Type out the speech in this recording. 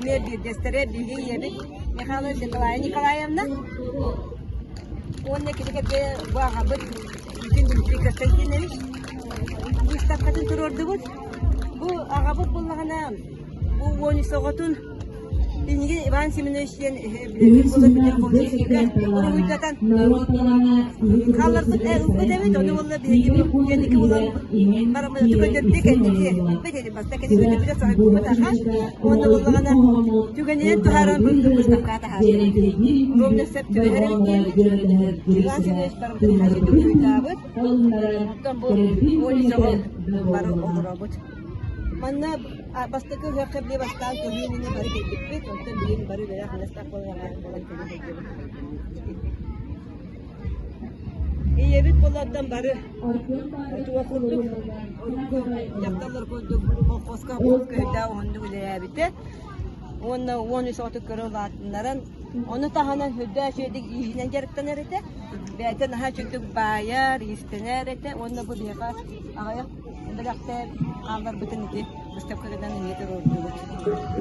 эмиэ биирдэстэрэ биһиги ийэбит Михайлова Николая Николаевна уонна кини кэргэнэ бу аҕабыт Бүтүн Дмитрий Константинович выставкатын туруордубут. Бу аҕабыт буоллаҕына бу 13 оҕотун Инники Иван Семенович диэн билэрбит буолан бүтэр художника уруһуйдатан хаалларбыт ылбыт эбит. Ону буолла биһиги кэнники булан бараммыт көрдөрбүтэ кэнники ылбыт баста кэнники көрдөрбүтэ соһуйбуппут ахан. Уонна буоллаҕына түгэнинэн туһаран выставкаҕа таһаарбыт. Ровно сөп түбэһэр эбит диэммит. Иван Семенович барыбытын хаһыытык уруһуйдаабыт. Оттон бу Олизоҕа бары олоробут. Манна бастакы ыһыахха били бастаан көһүү иннинэ бары кэлбиппит, онтон билигин бары үлэлээх-хамнастаах буолан буолан кэлэ сылдьабыт. Ийэбит буоллартан бары туох курдук урукку дьахталлар курдук колхозка колхозка үрдээх уһуннук үлэлээбитэ. Уонна 13 оҕотун көрө улаатыннаран, ону таһынан үрдээх үчүгэйдик ииһинэн дьарыктанар этэ. Бэйэтэ наһаа үчүгэйдик баайар, иистэнэр этэ уонна бу биһиэхэ аҕыйах бэлэхтээн хаалларбытын ити быыстапкадан эмиэ туруордубут.